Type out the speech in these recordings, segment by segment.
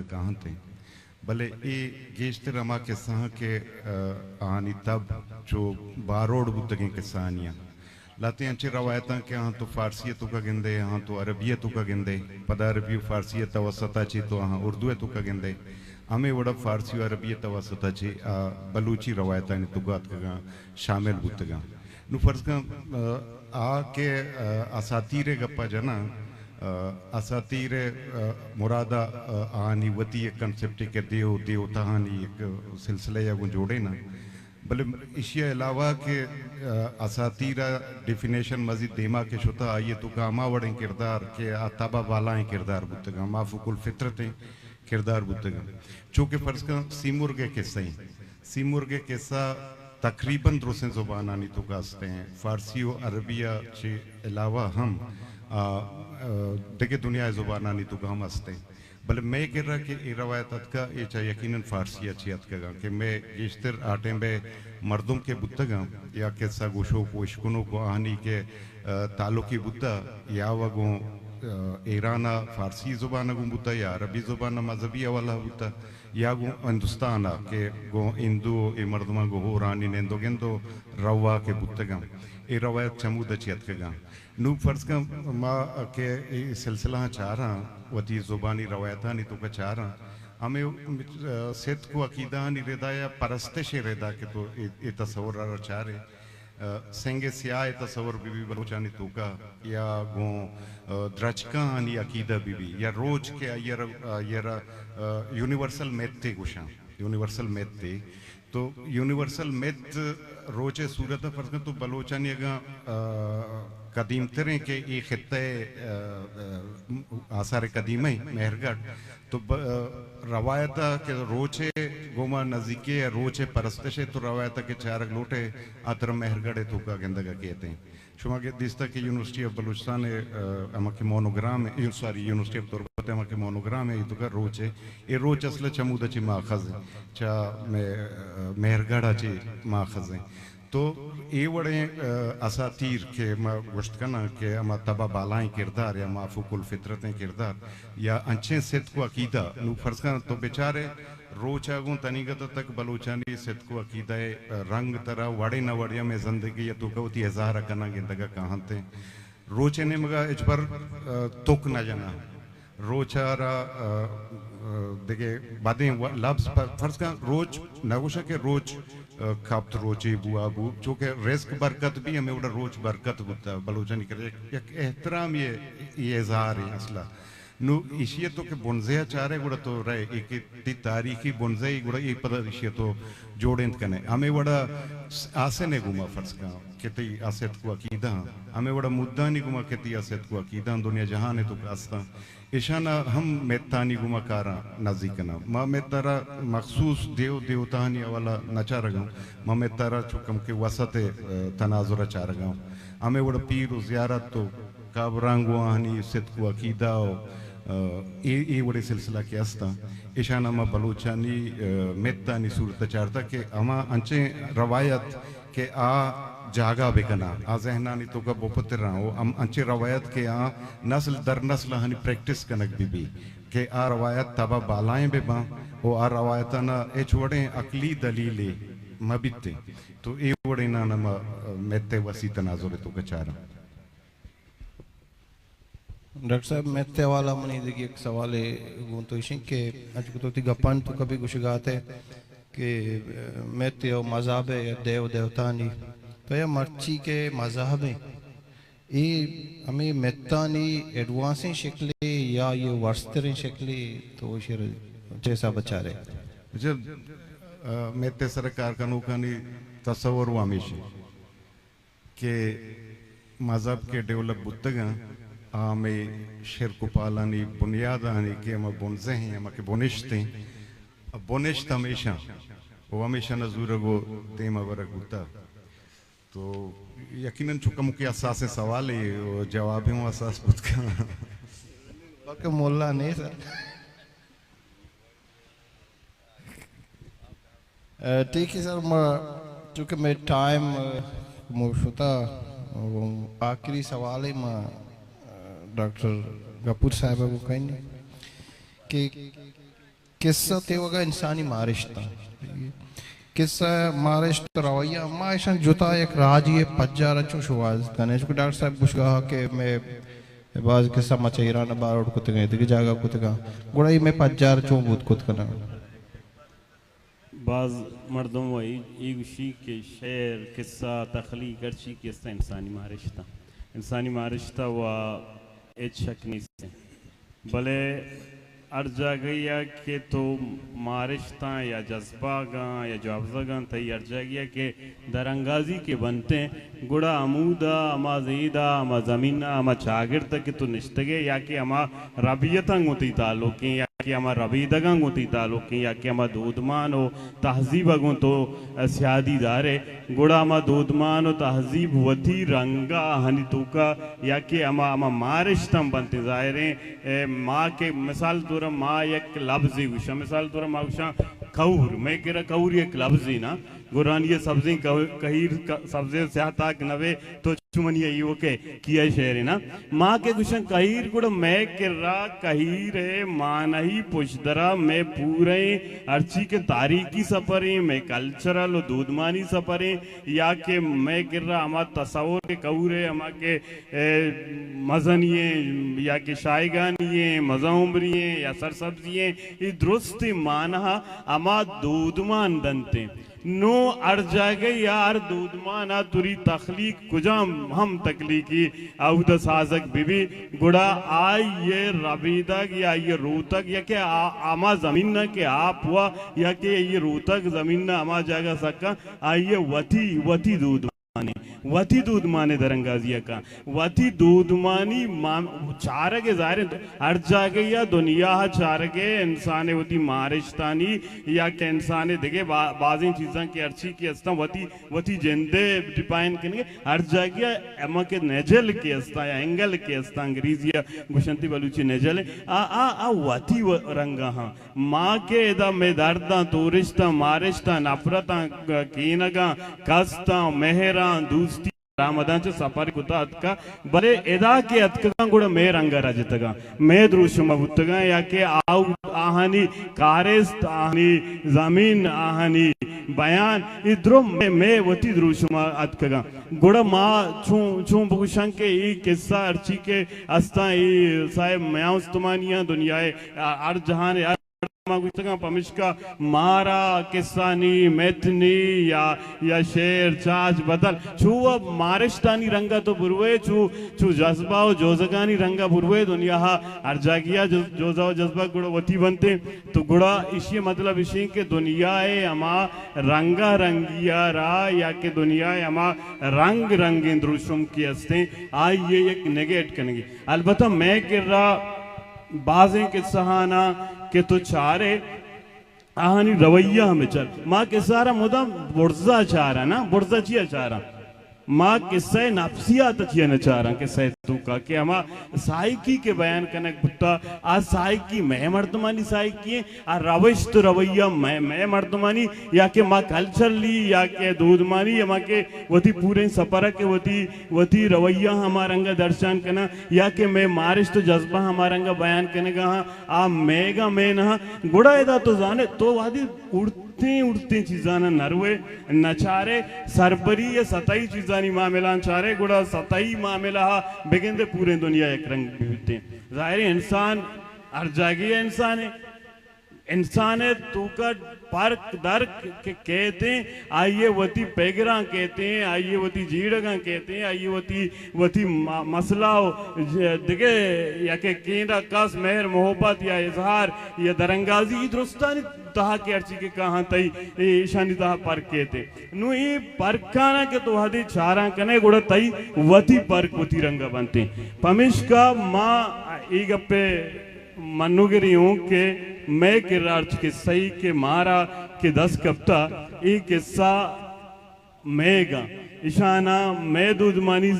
کاہنت انت، بلے اے گیشتر ہما قصہ آں کہ، آ، آہانی تب چو باروڑ بوتگیں قصہانی آں۔ لہتیں انچیں روایتاں کہ آہاں تو فارسی ءِ توکا گندے، آہاں تو عربی ءِ توکا گندے، پدا عربی و فارسی ءِ توسط ءَ چہ تو آہاں اردو ءِ توکا گندے، ہمے وڑا فارسی و عربی ءِ توسط ءَ چہ آ بلوچی روایتانی توکا اتکگاں، شامل بوتگاں۔ نوں فرض کن، آ، آ کہ، آ، اساطیر ءِ گپا جناں، آ، اساطیر ءِ، آ، مراد ءَ، آ، آہانی وتی یک کنسپٹے کہ دیو، دیوتاہانی یک سلسلہ یا گوں جوڑیناں۔ بلے ایشی ءَ علاوہ کہ، آ، اساطیر ءِ ڈیفینیشن مزید دیما کہ شتا، آئی ءِ توکا ہما وڑیں کردار کہ آ تب ءَ بالائیں کردار بوتگاں، مافوق الفطرتیں کردار بوتگاں۔ چو کہ فرض کن سیمرگ ءِ قصہ ایں۔ سیمرگ ءِ قصہ تقریباً درستیں زبانانی توکا است ایں۔ فارسی و عربی ءَ چہ علاوہ ہم، آ، آ، دگہ دنیا ءِ زبانانی توکا ہم است ایں۔ بلے مئے کرا کہ اے روایت اتکا، اے چہ یقیناً فارسی ءَ چہ اتکگاں کہ مئے گیشتر آ ٹائم ءِ مردم کہ بوتگاں یا قصہ گوشوک و اشکنوک و آہانی کہ، آ، تعلقی بوتا، یا و گوں، آ، ایران ءَ فارسی زبان ءَ گوں بوتا، یا عربی زبان ءَ مذہبی حوالہ بوتا، یا گوں ہندوستان ءَ کہ گوں ہندو و اے مردماں گوں ہورانی نند و گند و روا کہ بوتگاں، اے روایت چمود ءَ چہ اتکگاں۔ نوں فرض کن ما کہ اے سلسلہ آں چاراں، وتی زبانی روایتانی توکا چاراں، ہمے، آ، ستک و عقیدہانی ردا یا پرستش ءِ ردا کہ تو اے، اے تصور ءَ را چارے، آ، سنگ سیاہ ءِ تصور بہ بی بلوچانی توکا یا گوں، آ، درچکانی عقیدہ بہ بی یا روچ کہ آئی ءَ را، آئی ءَ را، آ، یونیورسل میتھے گوشاں، یونیورسل میتھے۔ تو یونیورسل میتھ روچ ءِ صورت ءَ فرض کن تو بلوچانی اگاں، آ، قدیم تریں کہ اے خطہ ءِ، آ، آ، آثار قدیمہ ایں مہرگڑھ، تو ب-، آ، روایت ءَ کہ روچ ءِ گوما نزیکی ءَ، روچ ءِ پرستش ءِ تو روایت ءَ کہ چارگ لوٹ ئے، آ ترا مہرگڑھ ءِ توکا گندگ ءَ کیت ایں۔ شما کہ دیستگ کہ یونیورسٹی آف بلوچستان ءِ، آ، ہما کہ مونوگرام ءِ، یو-، سوری، یونیورسٹی آف تربت ءِ ہما کہ مونوگرام ءِ، ایتوکا روچ ءِ، اے روچ اصل ءَ چمود ءَ چہ ماخذ ایں، چہ مہ-، آ، مہرگڑھ ءَ چہ ماخذ ایں۔ تو اے وڑیں، آ، اساطیر کہ ما گوشت کناں کہ ہما تبا بالائیں کردار یا مافوق الفطرتیں کردار یا انچیں صدق و عقیدہ، نوں فرض کن تو بچارے، روچ ءَ گوں تنیگت ءَ تک بلوچانی صدق و عقیدہ ءِ رنگ ترا وڑے نہ وڑے ہمے زندگی ءِ توکا وتی اظہار ءَ کناں گندگ ءَ کاہنت ایں۔ روچ ءِ نیمگ ءَ ہچبر، آ، تک نہ جناں۔ روچ ءَ را، آ، آ، دگہ بدیں و-، لبز پر-، فرض کن روچ نہ گوشاں کہ روچ، آ، کپت روچے بو آ بو، چونکہ رزق برکت بی ہمے وڑا روچ برکت بوتا بلوچانی کرا یک، یک احترام یہ، یہ اظہار ایں اصلا۔ نوں ایشی ءَ تو کہ بنزہ ءَ چارے گڑا تو رئے، اے کہ تئی تاریخی بنزہ ءِ گڑا اے پدا ایشی ءَ تو جوڑینت کنے۔ ہمے وڑا س-، آسن ءِ گوما فرض کن کہ تئی آ صدق و عقیدہ آں، ہمے وڑا مدانی گوما کہ تئی آ صدق و عقیدہ آں، دنیا جہان ءِ توکا استاں، ایشانا ہم میتھانی گوما کاراں نزیک کناں۔ ما میتھ ءَ را مخصوص دیو دیوتاہانی حوالہ نہ چارگاں، ما میتھ ءَ را چو کمکے وسط ءِ، آ، تناظر ءَ چارگاں۔ ہمے وڑا پیر و زیارت و قبراں گوں آہانی صدق و عقیدہ و، آ، اے، اے وڑیں سلسلہ کہ استاں، ایشاں ہما بلوچانی، آ، متانی صورت ءَ چارتگ کہ ہما انچیں روایت کہ آ جاگہ بکناں، آ ذہنانی توکا بپتراں و ہم انچیں روایت کہ آ نسل در نسل آہانی پریکٹس کنگ بہ بی کہ آ روایت تبا بالائیں بہ باں و آ روایتانا ہچ وڑیں عقلی دلیلے مہ بیتیں۔ تو اے وڑینان ہما متھ ءِ وسیع تناظر ءِ توکا چاراں۔ ڈاکٹر صاحب، متھ ءِ حوالہ منی دگہ یک سوالے گوں تو ایش انت کہ انچو کہ تو وتی گپانی توکا بھی گوشگا ات ئے کہ متھ یا مذہب ءِ یا دیو دیوتانی، تو یا مرچی کہ مذہب ایں، اے ہمے متھانی ایڈوانسیں شکلے یا یہ ورستریں شکلے، تو ایشی ءَ چہ حساب ءَ چارے؟ اچھا، آ، متھ ءِ سر ءَ کار کنوکانی تصور و ہمیش انت کہ مذہب کہ ڈیولپ بوتگاں، آ ہمے شرک و پالانی بنیادانی کہ ہما بنزہ ایں، ہما کہ بنشت ایں، بنشت ہمیشاں و ہمیشاں زورگ و دیما برگ بوتا۔ تو یقیناً چو کمکے حساسیں سوالے و جواب ہم حساس بوت کن۔ بلکہ مولا نے سر۔ اے، ٹھیک ہے سر، ما چونکہ مئے ٹائم، اے، مو شتا، اے، آخری سوالے ما، اے، ڈاکٹر غفور صاحب کو کہیں کہ کسہ تیوگا انسانی مارشت آں۔ کسہ، مارشت، رویہ، ما ایشاں جتا یک راجی پجار ء چوں شوہاز کنیں۔ چونکہ ڈاکٹر صاحب گوشگا کہ مئے باز کسہ ما چہ ایران ء بارڈ کتگاں، دگہ جاگہ کتگاں، گڑا اے مئے پجار چون بوت کت کناں؟ باز مردم و اے، اے گوشی کہ شعر، کسہ، تخلیق ہرچی کہ است انسانی مارشت آں۔ انسانی مارشت ء و ہچ شک نیست۔ بلے ہر جاگہے ء کہ تو مارشتاں یا جذباگاں یا جوابزگاں تئی ہر جاگہے ء کہ درانگازی کہ بنتیں، گڑا ہمودا ہما زیدا، ہما زمینا، ہما چاگرد ء کہ تو نشتگے یا کہ ہما ربیتاں گوں تئی تعلقیں یا کہ ہما ربیدگاں گوں تئی تعلقیں یا کہ ہما دودمان و تہذیب ء گوں تو سیادی دارے، گڑا ہما دودمان و تہذیب وتی رنگ ء آہانی توکا یا کہ ہما، ہما مارشت ہم بنت۔ ظاہریں، اے، ما کہ مثال طور ما یک لبزے گوشاں، مثال طور ما گوشاں کہور، مئے کرا کہور یک لبزے نا، گورانی سبزیں کہو-، کہیر، ک-، سبزیں سیاہ تاک نوے تو چو منی ایوکے کیا شعر نا۔ ما کہ گوشاں کہیر، گڑا مئے کرا کہیر ء معنی پشدرا مئے پوریں ہرچی کہ تاریخی سفریں، مئے کلچرل و دودمانی سفریں، یا کہ مئے کرا ہما تصور کہ کہور ء ہما کہ، اے، مزنی ایں یا کہ شایگانی ایں، مزن عمری ایں یا سرسبزی ایں، اے درستیں معنی ہما دودمان دنتیں۔ نوں ہر جاگہ یا ہر دودمان ء توری تخلیق کجام ہم تخلیقی اود ء سازگ بہ بی، گڑا آئی ء ربیدگ یا آئی ء روتگ یا کہ آ-، ہما زمین ء کہ آپ ہوا یا کہ آئی ء روتگ زمین ء ہما جاگہ سکا، آئی ء وتی، وتی دودمان، وتی دودمان درانگازی ء کن۔ وتی دودمانی ما-، چارگ ء ظاہر انت، ہر جاگہ یا دنیا ء چارگ ء انسان ء وتی مارشتانی یا کہ انسان ء دگہ با-، بازیں چیزاں کہ ہرچی کہ استاں وتی، وتی جند ء ڈیپائن کنگ ء ہر جاگہ ء ہما کہ نجل کہ استاں یا اینگل کہ استاں انگریزی ء گوشنتی بلوچی نجل ء آ، آ، آ وتی و-، رنگ ء ہاں۔ ما کہ ادا مئے درداں، تورشتاں، مارشتاں، نفرتاں، کینگاں، کستاں، مہراں، دوستی درآمداں چہ سفر کتا اتکا، بلے ادا کہ اتکگاں گڑا مئے رنگ ء رجتگاں، مئے دروشم ء بوتگاں یا کہ آ-، آہانی کارست، آہانی زمین، آہانی بیان، اے درو مئے، مئے وتی دروشم ء اتکگاں۔ گڑا ما چون، چون بگوشاں کہ اے قصہ ہرچی کہ استاں، اے صاحب میاں استمانی آں، دنیا ء ہر جہان ء ہر ما گوشتگاں، پمشکا مارا کسانی، متنی یا، یا شعر، چاچ، بدل، چو و مارشتانی رنگا تو بروے، چو، چو جذبہ و جوزگانی رنگا بروے، دنیا ہا ہر جاگیا جز-، جوزہ و جذبہ گڑا وتی بنتے۔ تو گڑا اشی مطلب اشیں کہ دنیا ء ہما رنگا رنگیا را یا کہ دنیا ء ہما رنگ رنگیں دروشم کی استیں، آئی ء یک نگیٹ کنگی۔ البتہ مئے کرا بازیں قصہاناں کہ تو چارے، آہانی رویہ ہمے چار۔ ما قصہ را مدام برزا چاراں نا، برزا چیا چاراں؟ ما قصہ نفسیات چیا نہ چاراں، قصہ توکا کہ ہما سائیکی کہ بیان کنگ بوتا، آ سائیکی مئے مردمانی سائیکی ایں، آ روشت و رویہ مئے، مئے مردمانی یا کہ ما کلچرلی یا کہ دودمانی یا ما کہ وتی پوریں سفر کہ وتی، وتی رویہ ہما رنگا درشان کناں یا کہ مئے مارشت و جذبہ ہما رنگا بیان کنگا ہاں، آ مئیگا مئے نہ۔ گڑا ادا تو زانے تو وہدی اڑتیں اڑتیں چیزانا نروے نچارے، سربری یا سطحی چیزانی معاملان چارے، گڑا سطحی معاملہ بگندے پوریں دنیا یک رنگ بیتیں۔ ظاہر ہے انسان ہر جاگہ انسان ہے۔ انسان ء توکا پرک درک کہ کیتیں، آئی ء وتی پگراں کیتیں، آئی ء وتی جیڑگاں کیتیں، آئی ء وتی، وتی م-، مسئلہ و ج-، دگہ یا کہ کیندا کس مہر محبت یا اظہار یا درانگازی، اے درستانی تہا کہ ہرچی کہ کاہاں تئی، اے ایشانی تہا پرک کیتیں۔ نوں اے پرکاناں کہ تو وہدے چاراں کنے گڑا تئی وتی پرک وتی رنگا بنتیں۔ پمیشکا ما اے گپے منوگری اوں کہ مئے کرا ہرچ قصہ ای کہ مارا کہ دست کپتا، اے قصہ مئیگاں، اشانا مئے دودمانی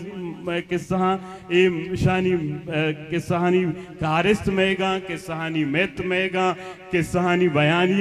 قصہاں، اے اشانی، اے، قصہانی کارست مئیگاں، قصہانی مت مئیگاں، قصہانی بیانی